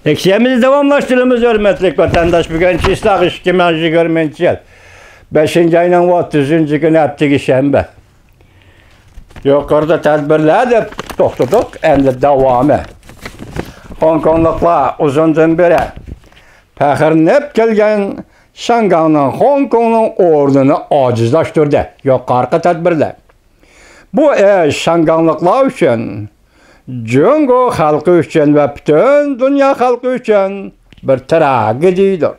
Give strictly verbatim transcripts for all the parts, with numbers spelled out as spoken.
لېكسىيەمىزنى داۋاملاشتۇرىمىز، ھۆرمەتلىك ۋەتەنداش. بۈگۈن چىسلاق ئىككى مىڭ يىگىرمىنچى يىل بەشىنچى ئاينىڭ ئوتتۇزىنچى كۈنى، ھەپتىگە شەنبە. يۇقىرىدا تەدبىرلەر دەپ توختىدۇق، ئەمدى داۋامى. خوڭكوڭلۇقلار ئۇزۇندىن بېرى پەخىرلىنىپ كەلگەن شياڭگاڭنىڭ خوڭكوڭنىڭ ئورنىنى ئاجىزلاشتۇردى. يۇقىرىقى تەدبىرلەر. بۇ ئىش شياڭگاڭلىقلار ئۈچۈن، جۇڭگو خەلقى ئۈچۈن ۋە پۈتۈن دۇنيا خەلقى ئۈچۈن بىر تراگېدىيەدۇر.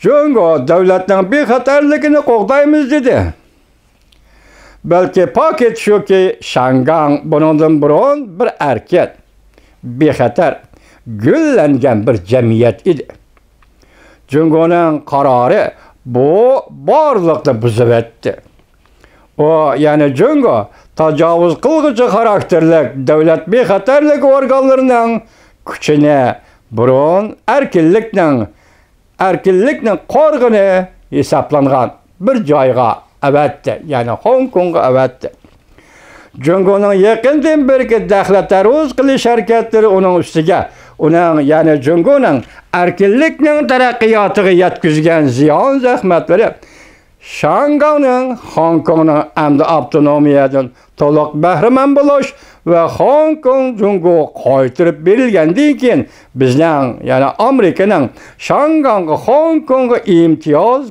جۇڭگو دۆلەتنىڭ بىخەتەرلىكىنى قوغدايمىز دېدى. بەلكى پاكىت شۇكى، شياڭگاڭ بۇنىڭدىن بۇرۇن بىر ئەركىن، بىخەتەر، گۈللەنگەن بىر جەمئىيەت ئىدى. جۇڭگونىڭ قارارى بۇ بارلىقنى بۇزۇۋەتتى. ئۇ، يەنى جۇڭگو تاجاۋۇز قىلغۇچى خاراكتېرلىك دۆلەت بىخەتەرلىك ئورگانلىرىنىڭ كۈچىنى بۇرۇن ئەركىنلىكنىڭ، ئەركىنلىكنىڭ قورغىنى ھېسابلانغان بىر جايغا ئەۋەتتى، يەنى خوڭكوڭغا ئەۋەتتى. جۇڭگونىڭ يېقىندىن بېرىكى دەخلى تەرۇز قىلىش ھەرىكەتلىرى ئۇنىڭ ئۈستىگە، ئۇنىڭ، يەنى جۇڭگونىڭ ئەركىنلىكنىڭ تەرەققىياتىغا يەتكۈزگەن زىيان زەخمەتلىرى شياڭگاڭنىڭ خوڭكوڭنىڭ ئەمدى ئاپتونومىيەدىن تولۇق بەھرىمەن بولۇش ۋە خوڭكوڭ جۇڭگوغا قايتۇرۇپ بېرىلگەندىن كېيىن، بىزنىڭ، يەنى ئامېرىكىنىڭ شياڭگاڭغا، خوڭكوڭغا ئىمتىياز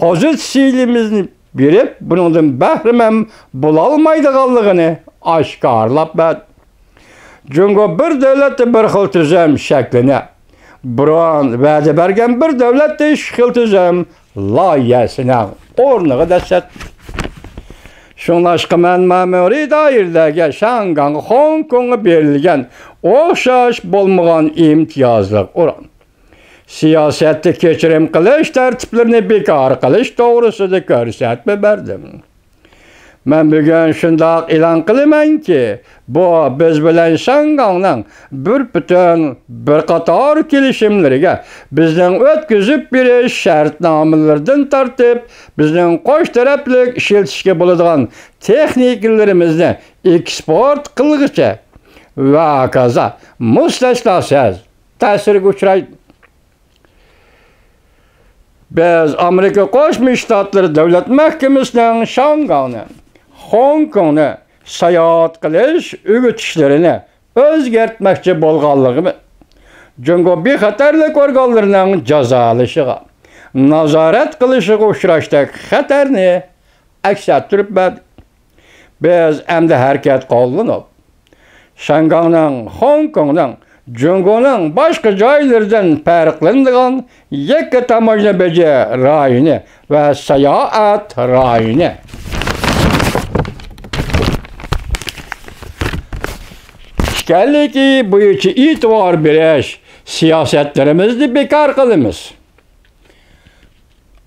پوزىتسىيىمىزنى بېرىپ، بۇنىڭدىن بەھرىمەن بولالمايدىغانلىقىنى ئاشكارىلاپ بەردى. جۇڭگو بىر دۆلەتتە بىر خىل تۈزۈم شەكلىنى، بۇرۇن ۋەدە بەرگەن بىر دۆلەتتە ئىككى خىل تۈزۈم لايىھەسىنىڭ ئورنىغا دەسسەتتى. شۇڭلاشقا مەن مەمۇرىي دائىرىلەرگە شياڭگاڭ، خوڭكوڭغا بېرىلگەن ئوخشاش بولمىغان ئىمتىيازلىق ئورۇن، سىياسەتتە كەچۈرۈم قىلىش تەرتىپلىرىنى بىكار قىلىش توغرىسىدا كۆرسەتمە بەردىم. مەن بۈگۈن شۇنداق ئېلان قىلىمەنكى، بۇ بىز بىلەن شياڭگاڭنىڭ بىر پۈتۈن بىر قاتار كېلىشىملىرىگە، بىزنىڭ ئۆتكۈزۈپ بېرىش شەرتنامىلىرىدىن تارتىپ، بىزنىڭ قوش تەرەپلىك ئىشلىتىشكە بولىدىغان تېخنىكىلىرىمىزنى ئېكسپورت قىلغۇچە ۋە ھاكازا مۇستەسناسىز تەسىرگە ئۇچرايدۇ. بىز ئامېرىكا قوشما شتاتلىرى دۆلەت مەھكىمىسىنىڭ شياڭگاڭنى، خوڭكوڭنى ساياھەت قىلىش ئۆگىتىشلىرىنى ئۆزگەرتمەكچى بولغانلىقىنى، جۇڭگو بىخەتەرلىك ئورگانلىرىنىڭ جازالىشىغا، نازارەت قىلىشىغا ئۇچراشتەك خەتەرنى ئەكس ئەتتۈرۈپ بەردى. بىز ئەمدى ھەرىكەت قوللىنىپ، شياڭگاڭنىڭ، خوڭكوڭنىڭ، جۇڭگونىڭ باشقا جايلىرىدىن پەرقلىنىدىغان يەككە تاموژنا بېجى رايونى ۋە ساياھەت رايونى ئىكەنلىكى بويىچە ئېتىبار بېرىش سىياسەتلىرىمىزنى بىكار قىلىمىز.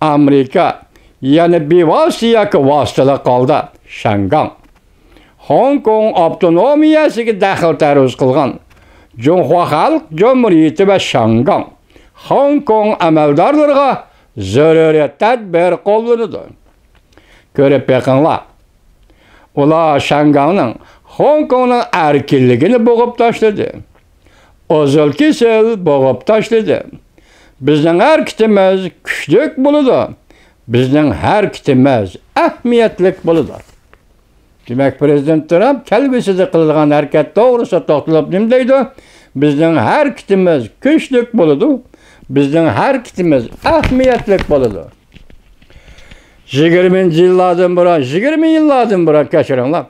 ئامېرىكا يەنە بىۋاسىتە ياكى ۋاسىتىلىك ھالدا شياڭگاڭ، خوڭكوڭ ئاپتونومىيەسىگە دەخلى تەرۇز قىلغان جۇڭخۇا خەلق جۇمھۇرىيىتى ۋە شياڭگاڭ، خوڭكوڭ ئەمەلدارلىرىغا زۆرۈرىيەت تەدبىر قوللىنىدۇ. كۆرۈپ بېقىڭلار. ئۇلار شياڭگاڭنىڭ، خوڭكوڭنىڭ ئەركىنلىكىنى بوغۇپ تاشلىدى. ئۇزۇل كېسىل بوغۇپ تاشلىدى. بىزنىڭ ھەرىكىتىمىز كۈچلۈك بولىدۇ. بىزنىڭ ھەرىكىتىمىز ئەھمىيەتلىك بولىدۇ. دېمەك، پىرېزىدېنت ترامپ كەلگۈسىدە قىلىدىغان ھەرىكەت توغرىسىدا توختىلىپ نېمە دەيدۇ؟ بىزنىڭ ھەرىكىتىمىز كۈچلۈك بولىدۇ. بىزنىڭ ھەرىكىتىمىز ئەھمىيەتلىك بولىدۇ. يىگىرمىنچى يىللاردىن بۇرۇن، يىگىرمە يىللاردىن بۇرۇن، كەچۈرۈڭلار،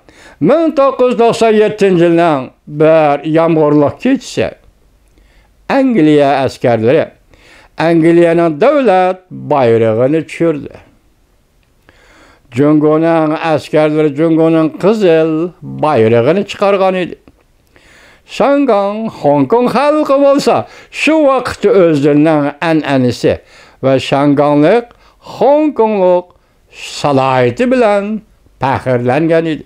مىڭ توققۇز يۈز توقسان يەتتىنچى يىلنىڭ بىر يامغۇرلۇق كېچىسى ئەنگلىيە ئەسكەرلىرى ئەنگلىيەنىڭ دۆلەت بايرىقىنى چۈشۈردى. جۇڭگونىڭ ئەسكەرلىرى جۇڭگونىڭ قىزىل بايرىقىنى چىقارغان ئىدى. شياڭگاڭ، خوڭكوڭ خەلقى بولسا شۇ ۋاقىتتا ئۆزلىرىنىڭ ئەنئەنىسى ۋە شياڭگاڭلىق، خوڭكوڭلۇق سالاھىيىتى بىلەن پەخىرلەنگەن ئىدى.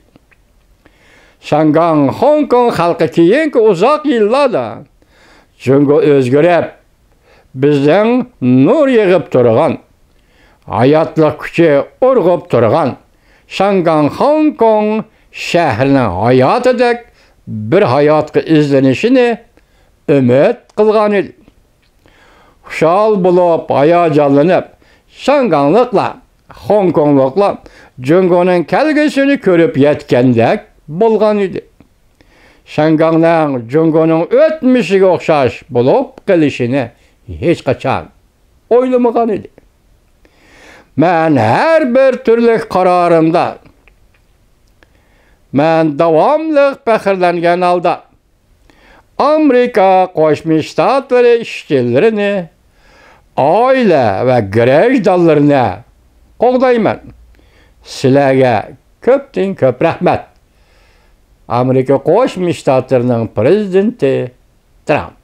شياڭگاڭ، خوڭكوڭ خەلقى كېيىنكى ئۇزاق يىللاردا جۇڭگو ئۆزگىرىپ، بىزنىڭ نۇر يېغىپ تۇرغان، ھاياتلىق كۈچى ئۇرغۇپ تۇرغان شياڭگاڭ، خوڭكوڭ شەھىرىنىڭ ھاياتىدەك بىر ھاياتقا ئىزدىنىشىنى ئۈمىد قىلغانىدى. خۇشال بولۇپ، ھاياجانلىنىپ، شياڭگاڭلىقلار، خوڭكوڭلۇقلار جۇڭگونىڭ كەلگۈسىنى كۆرۈپ يەتكەندەك بولغانىدى. شياڭگاڭنىڭ جۇڭگونىڭ ئۆتمۈشىگە ئوخشاش بولۇپ قېلىشىنى ھېچقاچان ئويلىمىغانىدى. مەن ھەر بىر تۈرلۈك قارارىمدا، مەن داۋاملىق پەخىرلەنگەن ھالدا ئامېرىكا قوشما شتاتلىرى ئىشچىلىرىنى، ئائىلە ۋە گراژدانلىرىنى قوغدايمەن. سىلەرگە كۆپتىن كۆپ رەھمەت. ئامېرىكا قوشما شتاتلىرىنىڭ پرېزىدېنتى ترامپ.